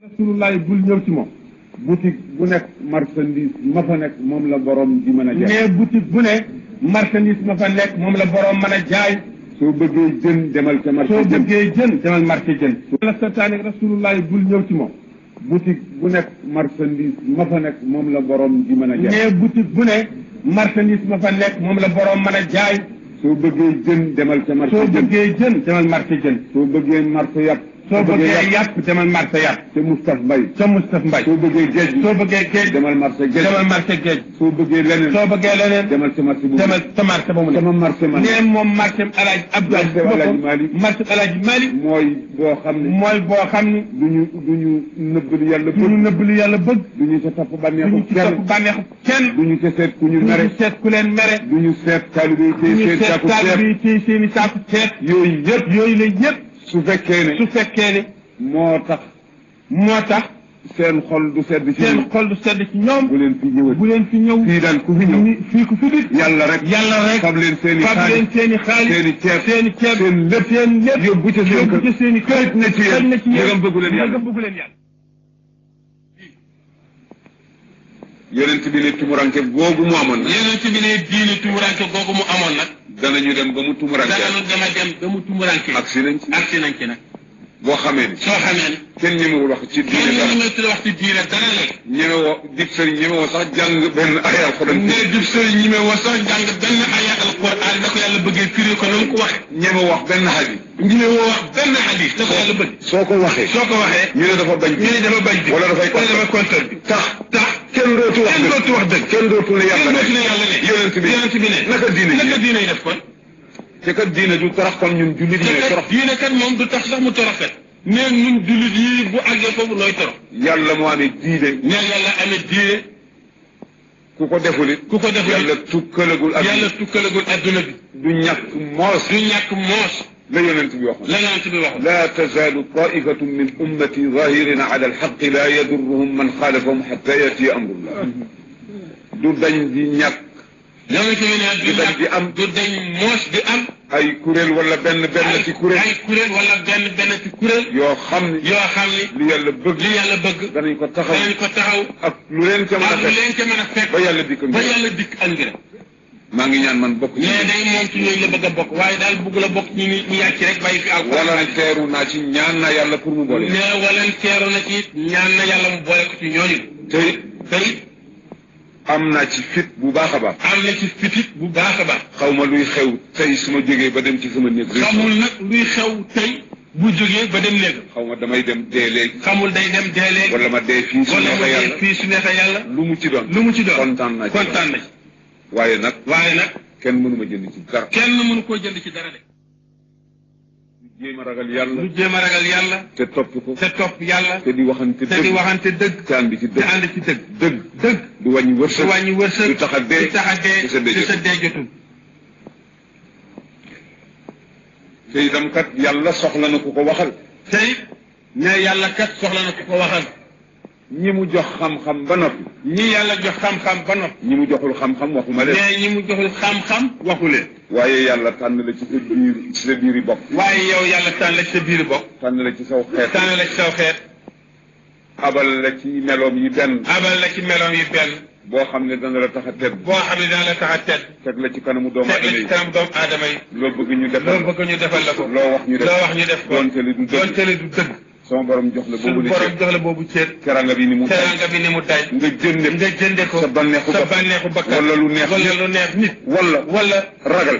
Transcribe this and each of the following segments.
rasulullah bul ñëw ci moom boutique bu nekk marchandise ma fa nekk moom la borom di mën a jaay. mais boutique bu ne marchandise ma fa nekk moom la borom mën a jaay. soo bëggee jën demal ca marché jën soo bëggee jën demal marché jën. la sataane rasulullah bul ñëw ci moom boutique bu nekk marchandise ma fa nekk moom la borom di mën a jaay. mais boutique bu ne marchandise ma fa nekk moom la borom mën a jaay. soo bëggee jën demal ca marché jën soo bëggee jën demal marché jën. soo bëggee marché yàpp. soo bëggee yàpp demal marché yàpp. ca Moustapha Mbaye. ca Moustapha Mbaye. soo bëggee géej. soo bëggee géej demal marché géej. demal marché géej. soo bëggee leneen. soo bëggee leneen. demal ca marché bu mu. demal ca marché ba mu ne. sama marché man. nee moom marché Alaaji Abdoulaye. marché Alaaji Malick. mooy boo xam ne. mooy boo xam ne. du ñu nëbb lu yàlla bëgg. du ñu nëbb lu yàlla bëgg. du ñu ca topp bànneexu kenn. du ñu ca topp bànneexu kenn. du ñu ca seet ku ñu mere. du ñu seet ku leen mere. du ñu seet taalibe yi tey seen i saaku seet. yooyu yëpp yooyu la yëpp. su fekkee ne moo tax seen xol du sedd ci seen xol du sedd ci ñoom. bu leen fi ñëwee bu leen fi ñëw. fii daal ku fi ñëw fii ku fi dit. yàlla rek fab leen seen i xaalis seen i ceeb seen lépp yóbbu ca seen i kër na ci yéen yëgam bëggu leen yàlla. yonent bi ne tumuranke googu mu amoon nag. yonent bi ne diine tumuranke googu mu amoon nag. danañu dem ba mu tumuranke. agsi nañ ci nag. boo xamee ni. soo xamee ni. kenn ñemewul wax ci diine dara. kenn ñemewul wax ci diine dara léegi. ñemewoo dib sëriñ ñemewoo sax jàng benn aya alquran. nee dib sëriñ ñemewoo sax jàng benn aya alquran da ko yàlla bëggee firi ko na mu ko waxee. ñemewoo wax benn hadis. ñemewoo wax benn hadis da ko yàlla bëgg. soo ko waxee. ñu ne dafa bañ. bi wala dafay contre bi. tax kenn dootu wax dëgg. kenn dootu ne yàlla ne. yonent bi ne naka diine yi def kon. te kat diine du torox kon ñun jullit yi torox. diine kat moom du tax sax mu torox kat. nee ñun jullit yi bu àggee foofu looy torox. yàlla moo amee diine. nee yàlla amee diine. ku ko deful it. yàlla tukkalagul adduna bi. du ñàkk moos. la yonent bi waxoon. laa tazaalu taifatun min ummati zahirina ala alxaqi laa yadurruhum man xaalafahum xatta yatiya amrullah. du dañ di ñàkk. du dañ moos di am. ay kuréel wala benn ci kuréel. yoo xam ni. li yàlla bëgg. danañ ko taxaw. ak lu leen ca mën a fekk. ba yàlla dikk andi. maa ngi ñaan man bokk ci. mais day moom ci ñooñu la bëgg a bokk. waaye daal bëgg la bokk ci ñu yàcc rek bàyyi fi ak. walanteeru naa ci ñaan na yàlla pour mu boole. mais walanteeru na ci ñaan na yàlla mu boole ko ci ñooñu. tey am naa ci fit bu baax a baax. xaw ma luy xew tey su ma jógee ba dem ci sama néeg. xamul nag luy xew tey bu jógee ba dem néeg. xaw ma damay dem dee léegi. xamul day dem dee léegi. wala ma dee fii su neexee yàlla. lu mu ci doon. kontaan naa ci. waaye nag. kenn mënu ma jënd ci dara. kenn mënu koo jënd ci dara de. lu jéem a ragal yàlla. te topp yàlla. te di waxante dëgg. te ànd ci dëgg. dëgg. du wàññi wërsëg. du tax a dee. te sa dee jotul. te itam kat yàlla soxla na ku ko waxal. tey ne yàlla kat soxla na ku ko waxal. ñi mu jox xam-xam ba noppi. ñi yàlla jox xam-xam ba noppi. ñi mu joxul xam-xam waxuma leen. mais ñi mu joxul xam-xam waxu leen. waaye yàlla tànn la ci sa biiri bopp. waaye yow yàlla tànn la ci sa biiri bopp. tànn la ci saw xeet. abal la ci meloom yi benn. boo xam ne dana la tax a tedd. teg la ci kanamu doomu aadama yi. loo bëgg ñu defal la ko. loo wax ñu def ko. doonte li du dëgg. sama borom jox la boobu cër. teranga bi ni mu day. nga jënde ko. sa bànneexu bakkan. wala lu neex nit. wala ragal.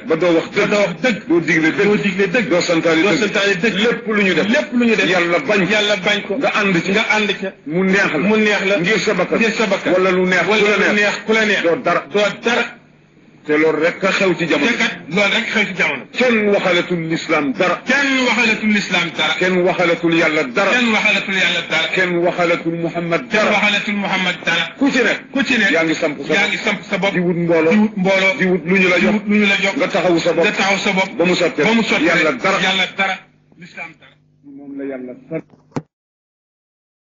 ba doo wax dëgg. doo digle dëgg. doo santaane dëgg. lépp lu ñu def. yàlla bañ ko. nga ànd ca. mu neex la. ngir sa bakkan. wala lu neex ku la neex. doo dara. te loolu rek a xew ci jamono. kenn waxalatul lislaam dara. kenn waxalatul yàlla dara. kenn waxalatul Muhammad dara. ku ci ne. yaa ngi samp sa bopp. di wut mbooloo. di wut lu ñu la jox. nga taxawu sa bopp. ba mu sottee. yàlla dara. moom la yàlla